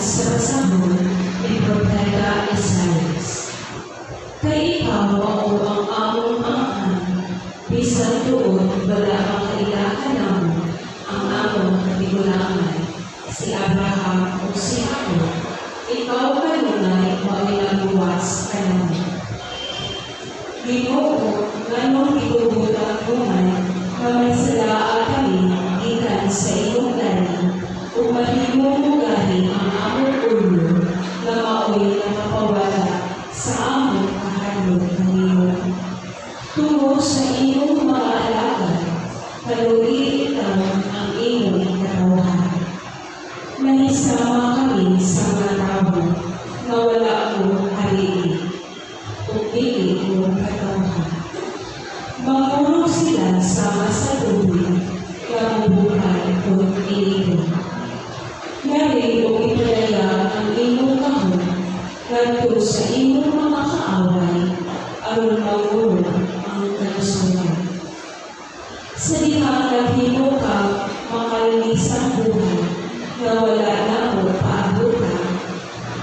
Sa basahon ni Propeta Isaias. Kay ikaw mao ang among Amahan, bisan tuod wala makaila kanamo ang among katigulangan, si Abraham ug si Jacob, ikaw kanunay mao'y nagluwas kanamo. Ginoo, nganong gitugutan mo man nga may salaa kami gikan sa imong lain ug mahimong mugahi ang among ulo nga mao'y nakapawala sa among kahadlok kanimo? Tungod sa imong mga alagad, kaluoyi intawon ang imong katawhan. Nahisama kami sa mga tawo nga wala mo harii ug dili mo katawhan. Mangurog sila sama sa tubig nga mubukal kon initon. Yari ug ipadayag ang imong gahom ngadto sa imong mga kaaway aron mangurog ang kalusugan. Sa dihang naghimo ka makalinisang buhat nga wala namo paabuta,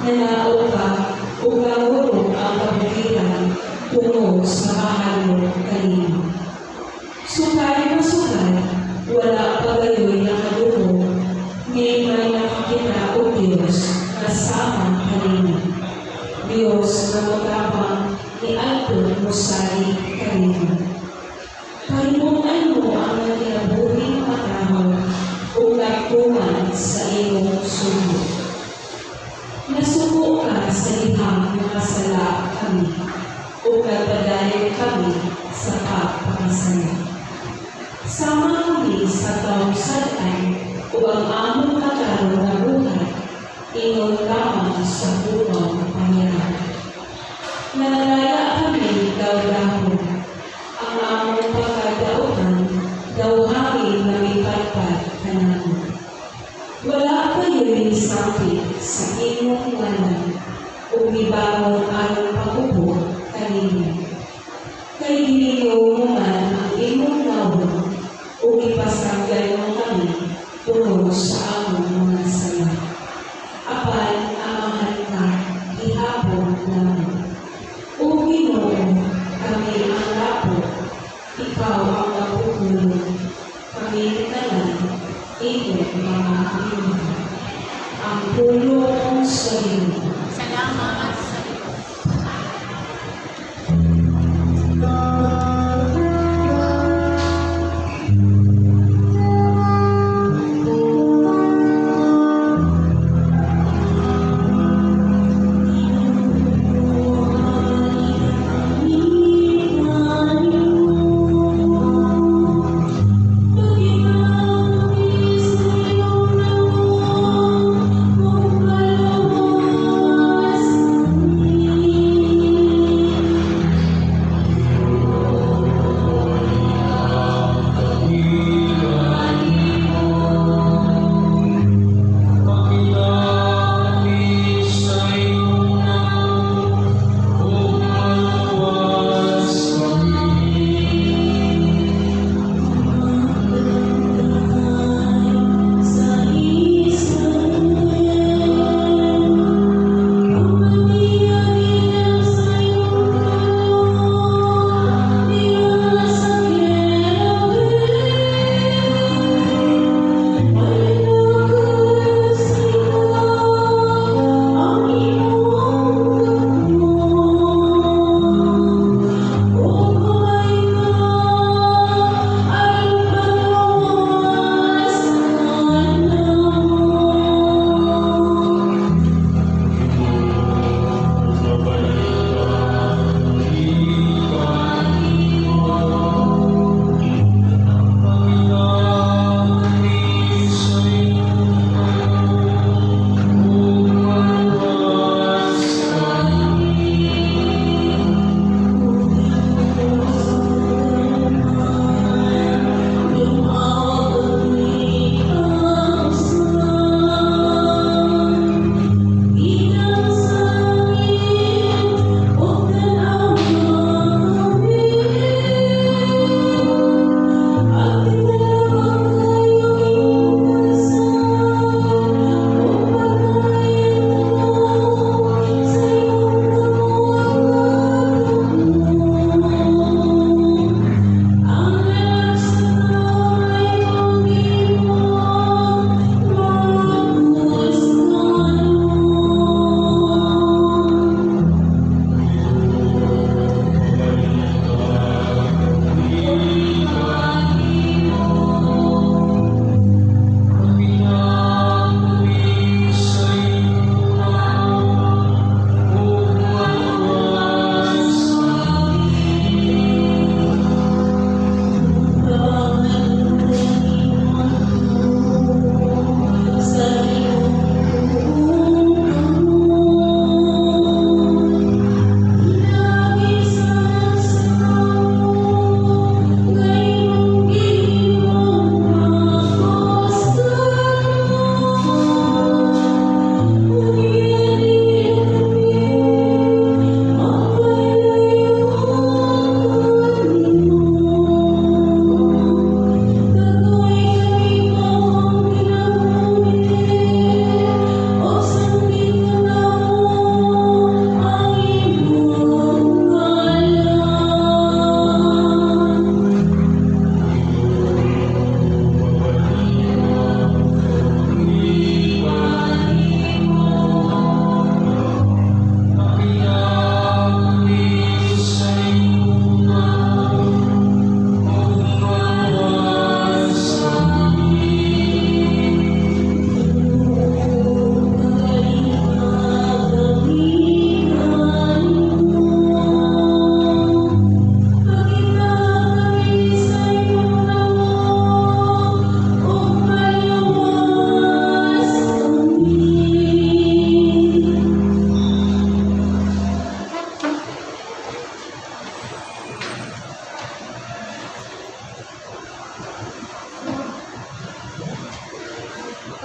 nanaog ka ug nangurog ang kabukiran tungod sa kahadlok kanimo. Sukay masukad, wala pa gayoy nakadungog, ni may nakakita og Dios nga sama kanimo, Dios nga motabang niadtong mosalig kanimo. Pahimutan mo ang nagkinabuhing matarong ug nagtuman sa imong sugo. Nasuko ka sa dihang nakasala kami ug nagpadayon kami sa pagpakasala. Sama kami sa taong sad-an ug ang among matarong nga buhat ingon lamang sa hugaw nga panirang. Nanalaya kami daw dahon. Ang among pagkadauhan daw hangin nga mipadpad kanamo. Wala kayo'y nisapit sa imong ngalan ug mibangon aron pag-ubo kanimo. Kay gilingaw mo man ang imong nawong ug gipasagyan mo kami tungod sa among mga sala. Apan amahan ka gihapon namo. O Ginoo, kami ang lapo, ikaw ang mapupulong, kami tanan, imong mga binuhat. Ang pulong sa Ginoo. Salamat sa Diyos. Pagkikami sa iyong nawong, kung kaluwas.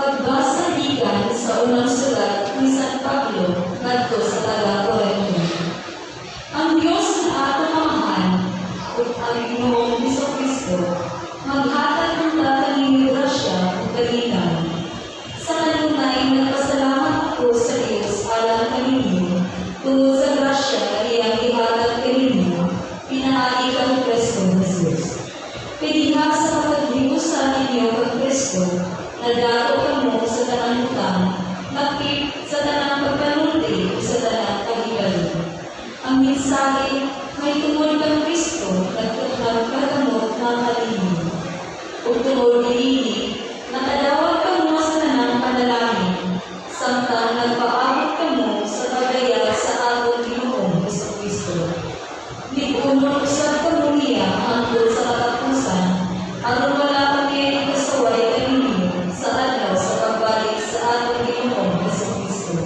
Pagbasa gikan sa unang sulat ni San Pablo ngadto sa taga-Corinto. Ang Dios nga atong Amahan ug ang Ginoong Hesukristo maghatag unta kaninyo grasya ug kalinaw. Sa kanunay, nagpasalamat ako sa Dios alang kaninyo tungod sa grasya nga iyang gihatag kaninyo pinaagi kang Kristo Jesus. Kay diha sa pagkahiusa ninyo kang Kristo, nadato kamo sa tanang butang, lakip sa tanang pagpanulti ug sa tanang kahibalo. Ang mensahe mahitungod kang Kristo nagkagamot nga kalinyo. Ug tungod niini, nakadawat kamo sa tanang panalangin, samtang nagpaabot kamo sa pagdayag sa atong Ginoong Hesukristo. Lig-unon usab kamo niya hangtod sa katapusan, aron wala kami kasaway kaninyo sa adlaw sa pagbalik sa atong Ginoong Hesukristo.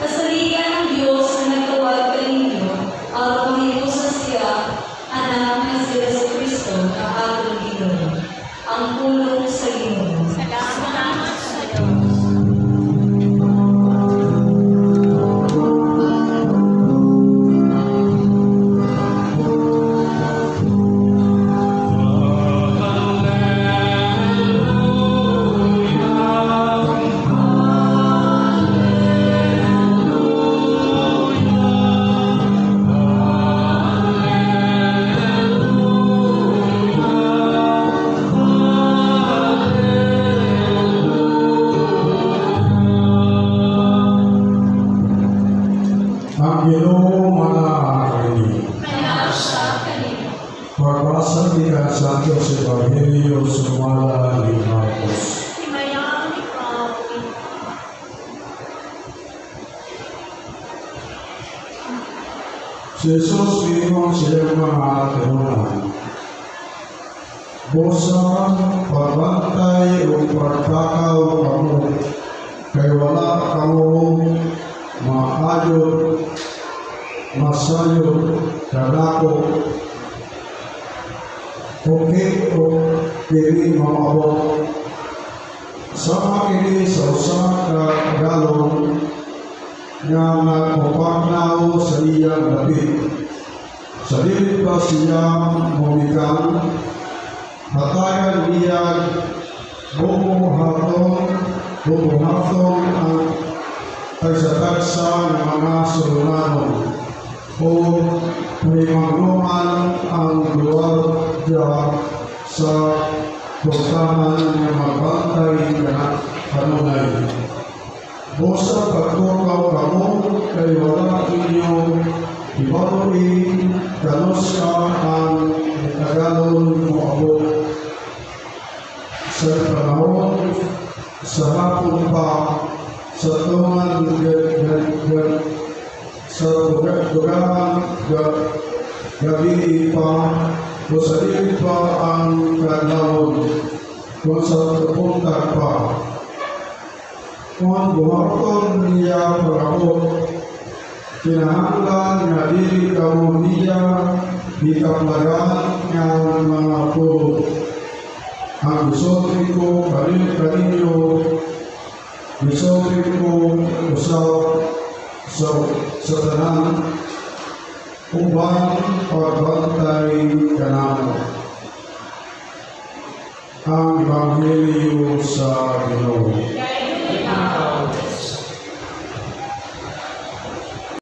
Kasaligan ang Dios nga nagtawag kaninyo aron mahiusa siya, anak nga si Hesukristo nga atong Ginoo. Ang pulong sa Ginoo. Salamat sa Diyos. Ang Ginoo manaa kaninyo. Kanausab kanimo. Pagbasa gikan sa Santos Ebanghelyo sumala ni Marcos. Himayaon ikaw, Ginoo. Si Jesus miingon sa iyang mga tinunan: "Busa, pagbantay ug pagtakaw kamo, kay wala kamo maayod masayod kanako o kin-o kini moabot. Sama kini sa usa ka agalon nga nagmopagnaw sa iyang dapit. Sa dili pa siya momikan, hatagan niya bumuhaton ang tagsa-tagsa nga mga sulunanon o pahimangnoan ang guwardiya sa portahan nga magbantay kanunay. Busa, pagtukaw kamo, kay wala ninyo hibaloy kanusa ang agalon moabot, sa panahon sa hapon pa, sa tungang sa dugang gabii pa, o sa dili pa ang kadlawon, kung sa buntag pa. Kung buhaton niya pag-abot, kinahanglan nga dili kamo niya gikaplagan nga mga pulong. Ang gisulti ko kaninyo, gisulti ko usab sa tanan, uban